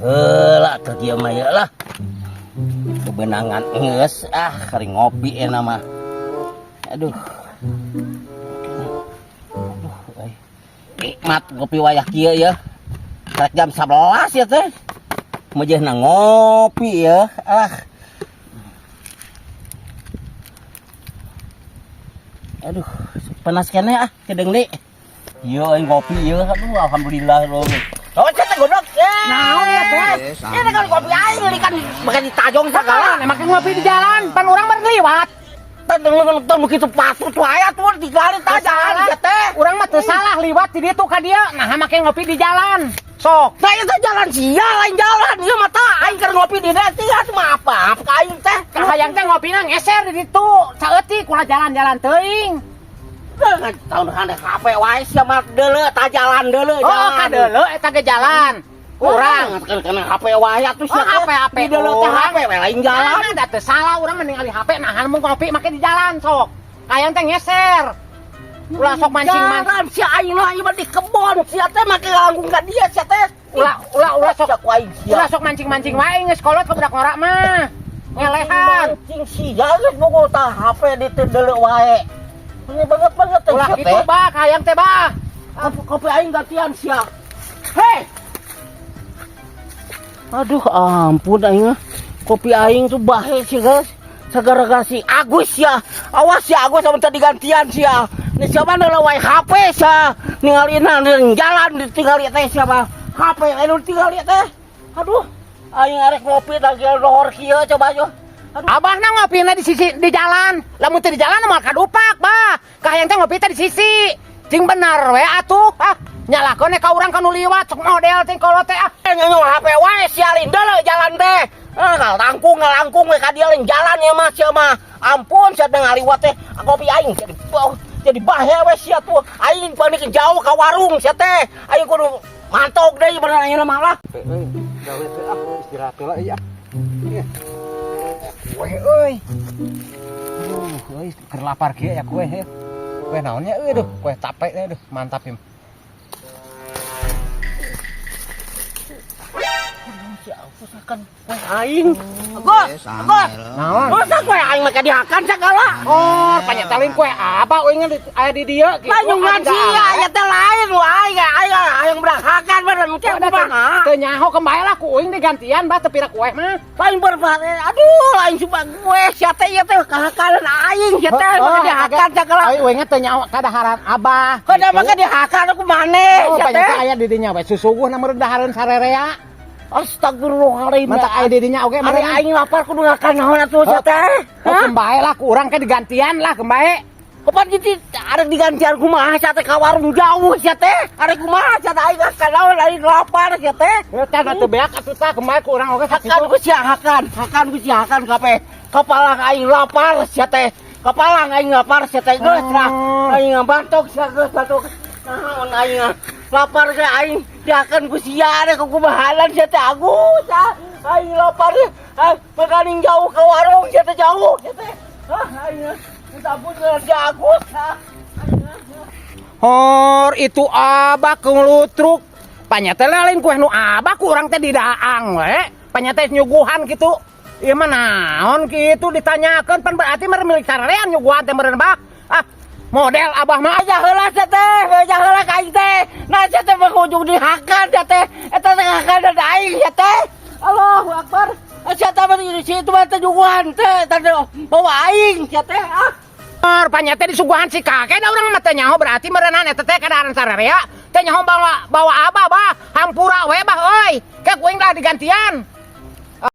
Heula teh kieu mah ya lah. Kebenangan geus ah kari ngopi enak mah. Aduh. Aduh, euy. Nikmat ngopi wayah kieu ya. Karek jam 11 ya teh. Mejehna ngopi ya. Ah. Aduh, panas keneh ah, kedeung deui. Ieu aing ngopi ieu, aduh alhamdulillah loh. Oh, saya teh godok. Naon ya teh? Ini kan kopi aing ini kan bakal ditajong segala. Emang ngopi di jalan, pan urang baru liwat. Teng begitu patut wae atuh digali tah jalan sia teh. Urang mah teu salah liwat di ditu ka dieu, nah make ngopi di jalan. Sok. Nah itu jalan sia lain jalan ieu mah tah aing keur ngopi di dieu sia atuh mah apa ka aing teh. Kahayang teh ngopina ngeser di ditu, saeutik ulah jalan-jalan teuing. Tahun hande HP wae sia mah deuleu tah jalan deuleu. Oh, ka deuleu eta ge jalan. Urang kan kana HP wae atuh sia. Oh, HP HP di deuleu teh HP we lain jalan. Nah, da teu salah urang mending ningali HP nahan mun ngopi make di jalan sok. Kahayang teh ngeser. Ulah sok mancing-mancing. Jalan sia aing mah ieu mah di kebon sia teh make langkung ka dieu sia teh. Ulah ulah ulah sok ku aing sia. Ulah sok mancing-mancing wae geus kolot ka budak ngora mah. Ngelehan. Mancing sia geus bogo tah HP di teu deuleu wae. Ini banget banget teh Ulah sia kitu teh. bah, kahayang teh bah. Kopi aing gantian sia. Hei. Aduh ampun aing mah. Kopi aing tuh bahe sih guys. Sagara-gara si Agus ya. Awas si Agus sama tadi gantian sia. Ini siapa nela wae HP sia. Ningalin jalan ditinggali teh siapa. HP anu tinggali teh. Aduh, aing arek ngopi lagi lohor kieu coba aja. Aduh. Abahna ngopina di sisi di jalan. Lamun teu di jalan mah kadupak, bah. Kahayang teh ngopi teh di sisi. Cing bener we atuh. Ah, nyalakeun ka urang kanu liwat sok model teh kolot teh ah. Nyonya HP wae sialin deuleu jalan teh. Ah, ngalangkung ngalangkung we ka dieu lain jalan ya mah sia mah. Ampun sia teh ngaliwat teh kopi aing jadi jadi bahe we sia tuh. Aing panik jauh ka warung sia teh. Aing kudu mantok deui bener ayeuna mah lah. Euy, gawe teh ah, istirahat heula ieu ah. Iya. Kue euy. Aduh, euy keur lapar kieu ya kue ya. Kue naonnya euy duh, kue tape teh duh, mantap ieu. Si Agus akan kue aing. Agus, Agus. Naon? Masa kue aing make dihakan sagala? Oh, panyetelin kue apa uing aya di dieu kitu. Lanyungan sia ya teh lain lu aing aing aing berhakan bener engke kumaha. Teu nyaho kembali lah ku uing digantian bah teu pira kue mah. Lain berbahan aduh lain sumpah gue sia teh ieu teh kahakalan aing sia teh make dihakan sagala. Ai uing teu nyaho kadaharan abah. Kada make dihakan aku maneh Oh, sia teh. panyetel aya di dinya we susuguhna meureun dahareun sarerea. Astagfirullahaladzim. Mantap aya di dinya oge Ari meureun. aing lapar kudu ngakan naon atuh sia teh. Oh, kembae lah ku urang ke digantian lah kembae. Kapan gitu arek digantian kumaha sia teh ka warung jauh sia teh. Arek kumaha sia teh aing ngakan naon aing lapar sia teh. Ya teh teu beak atuh tah kembae ku urang oge Hakan ku sia hakan, hakan ku sia hakan kape. Kapalang aing lapar sia teh. Kapalang aing lapar sia teh geus lah. Aing bantok sia geus batuk. Naon aing lapar ke aing dihakan ku sia arek kumahalan sia teh Agus. Aing lapar ah, makaning jauh ke warung sia teh jauh sia teh. Ah aing minta ampun dengan si Agus. Ah. Hor itu abah ngelutruk. Panyetel lain kue nu abah ku urang teh didaang we. Panyetel nyuguhan kitu. Ieu mah naon kitu ditanyakeun pan berarti meureun milik sarerean nyuguhan teh meureun bah. Ah, model abah mah Aja heula sia teh, aja heula ka aing teh. Nah sia teh berujung dihakan sia teh. Eta teh hakan da aing sia teh. Allahu akbar. Sia teh mah di situ mah teh nyuguhan teh teh bawa aing sia teh. Ah. Hor panyetel disuguhan si kakek da urang mah teh nyaho berarti meureunnan eta teh kadaharan sarerea. Teh nyaho bawa bawa abah bah. Hampura we bah euy. Ke kuing lah digantian.